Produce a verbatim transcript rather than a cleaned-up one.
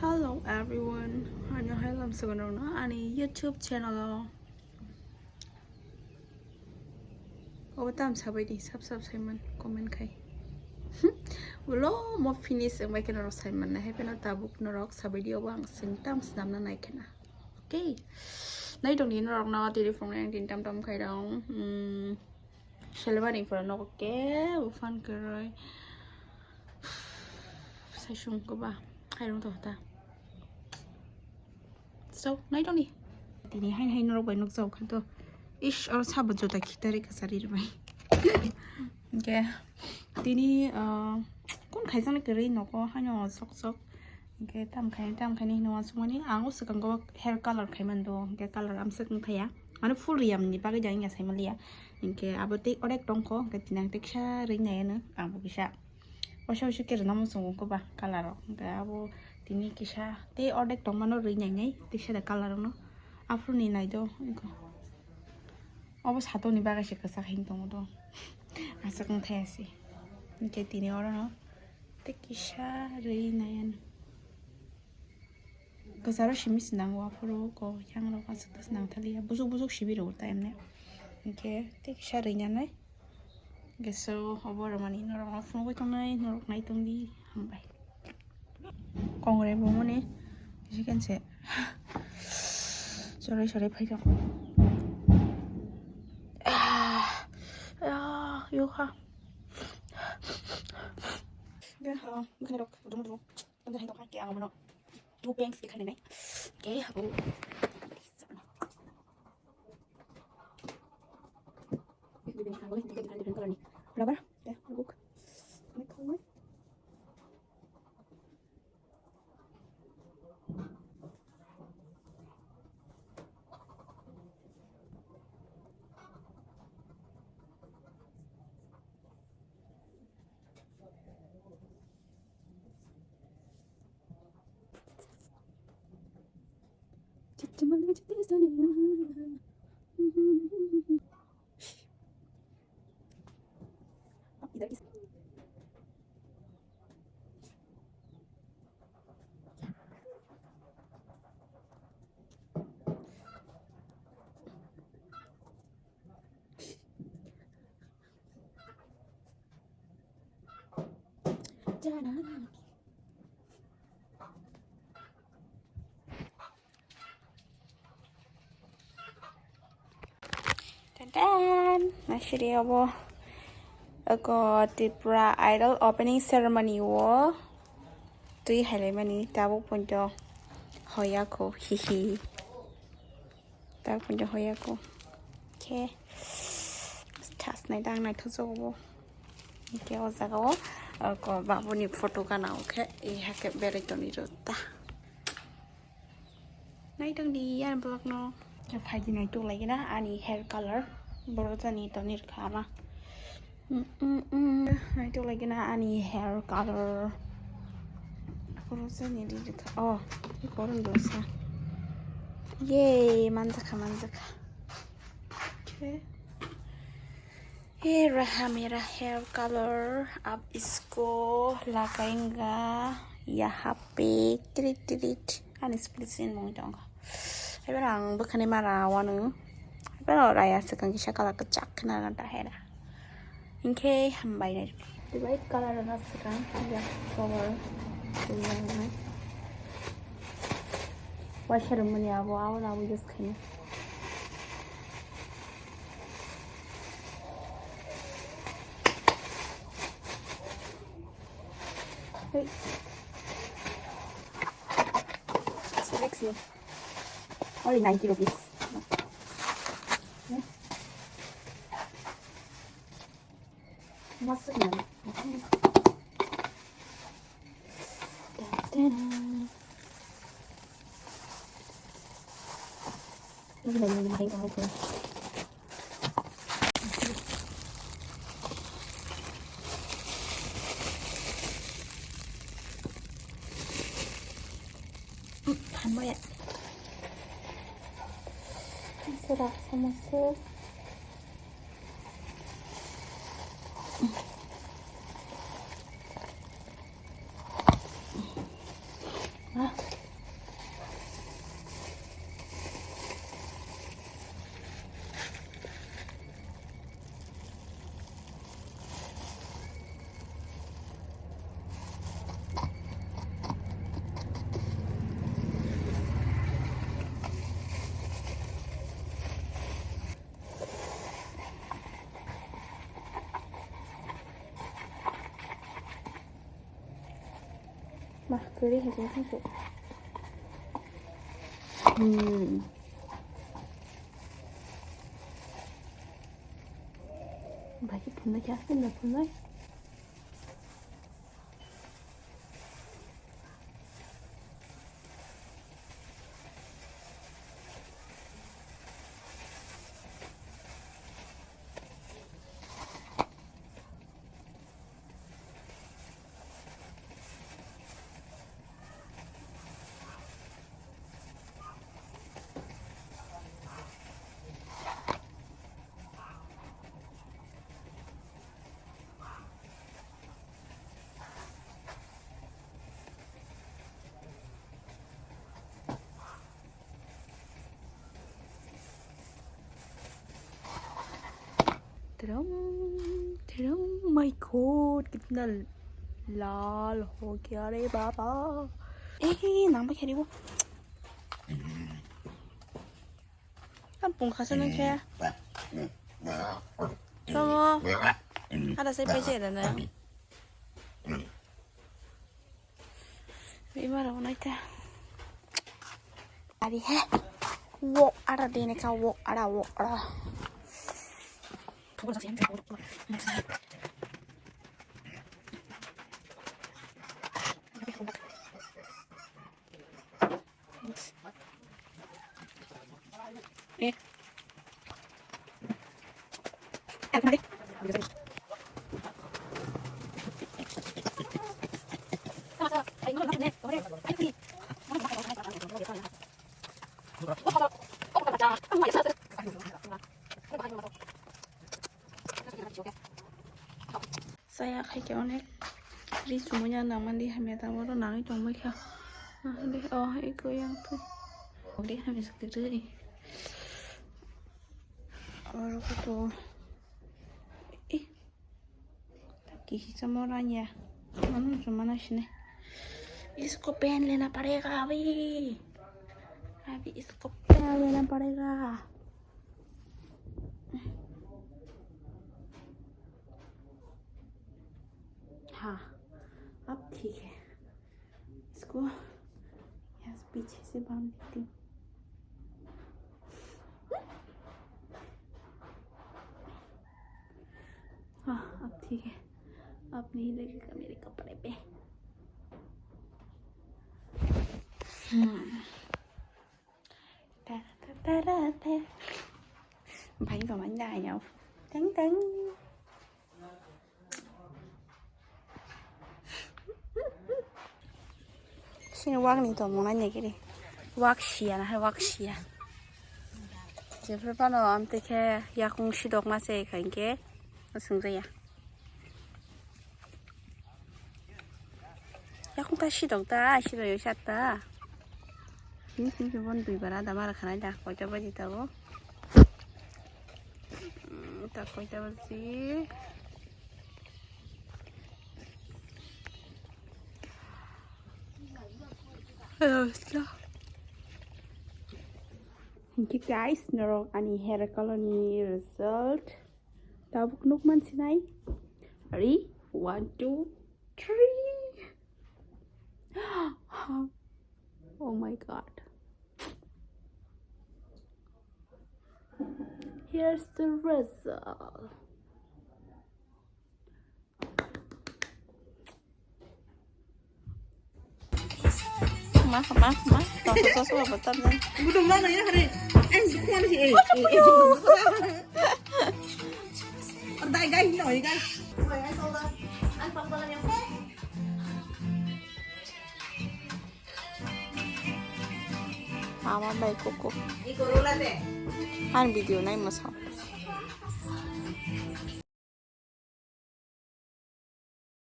Hello everyone, ano hai lam sagon rok no ani YouTube channel o. Obo tam sabai di, sab sab saiman comment khai. Ulo mo finish wngbai khe norok saiman na hai phano tabuk norok sabai di, obo ang sing tam snamna nai khena. Okay. Nai tong di norok no tiri phone ang tin tam tam khai dong. Hmm. Selmani pura nogo kebo phan kwrwi. Saisung koba khairung to ta. So, nai tong di. Tini hain hain norok bai nukjao kha to. Ish, oro sabo juta khitari kasari rwbai. Hingke tini, ah, kun khaijani kwrwi nogo haino sok sok. Hingke tam khai, tam khai ni hino uansukmani ang o swkango hair color khai mando. Hingke color amswk wngthaya. Mane full riyam ni bagwi jang ya sai maliya. Hingke abo tei orek tongkho, hingke tini ang tei kisa ring nai ano, abo kisa. Waisa waisa khe rwna muchungo koba color rok. Hingke abo tini kisa tei orek tongmano ring nai nai, tei kisa da color rokno. Aphuru ni nai do, hingke. Obo satok ni bagwi se kwchak hin tongo do. Aswk wng thaya se. Hingke tini oro no tei kisa ring nai ano. Kwcharo simi se nango, aphuru kok yang rok aswk ta se nang thaliya. Bujok bujok sibi rwo ta emne. Hingke tei kisa rinyanai. Hingke so obo rwmani norok no phunugwi tongnai, norok nai tongdi, hambai. Kongre bo mone, bisi kense. Sorai sorai phai tong. Ah, ah, yokha. Hingke, ah, bwkhani rok dumu dumu. Tunggu hai tongkha, khe ang bono two bangs khe khainai. Khe abo. Rubber, teh, rubuk. Tadan! Nasiri obo. Oko Tripura Idol opening ceremony o twi hailaimani tabuk poito hoyakho, hihi. Tabuk poito hoyakho. Khe thasnai dang naithokjago bo. Khe o jaga o, oko babuni photo gana o khe, e hakhe berai toni rw ta. Naitong di ani vlog no. Khe phaidi naitok lai gana ani hair color. Boro jani toni rwkha ama. Mm, mm, mm. Naitok lai gana ani hair color. Boro jani ri rwkha. Oh, boro ni dosa. Yay, manjakha, manjakha. Okay. Ye raha mera hair color, ab isko lagayenge yaha pe, trit trit. Ani split screen mung tong. Ebar ang bwkhani mara wano. Ebar raya swkang kisa color kwchak khna ta hera. Hinkhe hambai nai. White color na swkang ya cover. Waisa rwmani abo, abo, abo use khaina. Hey. Six ni. Only ninety rupees. Hmm? Masuk na. Hamaya. Sera samosa. Ah, Wah, kwrwi hai se thangkhe. Hmm. Bai khe phunai khe, aste no phunai. Tadam, tadam, my God, kitna lal ho gaya re baba. Eh, nang ba kheri bo. Kan pung khasa nang khe. Tongo. Ada sai pai se da na. Bima rok nai ta. Ari he. Wok ara de ne ka wok ara wok ara. Saya khai khe onek ri sumui ya nang mandi hamya ta oro nangwi tong bai kha. Ah, de, oh, eko yang tu. Ode hamya sak de. Oro ko to. Eh. Kisi chamo ranya. Manu chuma na sine. Isko pen lena padega abhi. Abhi isko pen lena padega. हाँ, अब ठीक है। इसको यहाँ से पीछे से बांध देती हूँ। हाँ, अब ठीक है। अब नहीं लगेगा मेरे कपड़े पे। हम्म। Bhai, kau mana ya? Teng, teng. Sini wak ni tongmung nai nai kiri. Wak sia na hai wak sia. Jephru phano amtwi khe yakung sidok ma se khai khe swngja ya. Yakung ta sidok ta, sidok ya sat ta. Sini sini bon dui bara da mara khanai da koita baji ta bo. Hmm, ta koita baji. Hello, hello. Thank you guys, norok ani hair color ni result. Tabuk nuk man sinai. Ready? One, two, three. Oh my God. Here's the result. Ma, ma, ma. Tong ko so ba tan. Budung mana ya hari? Eh, bukan sih, eh, eh, eh. Dai gai no, gai. Ama bai koko. Ang video nai masa.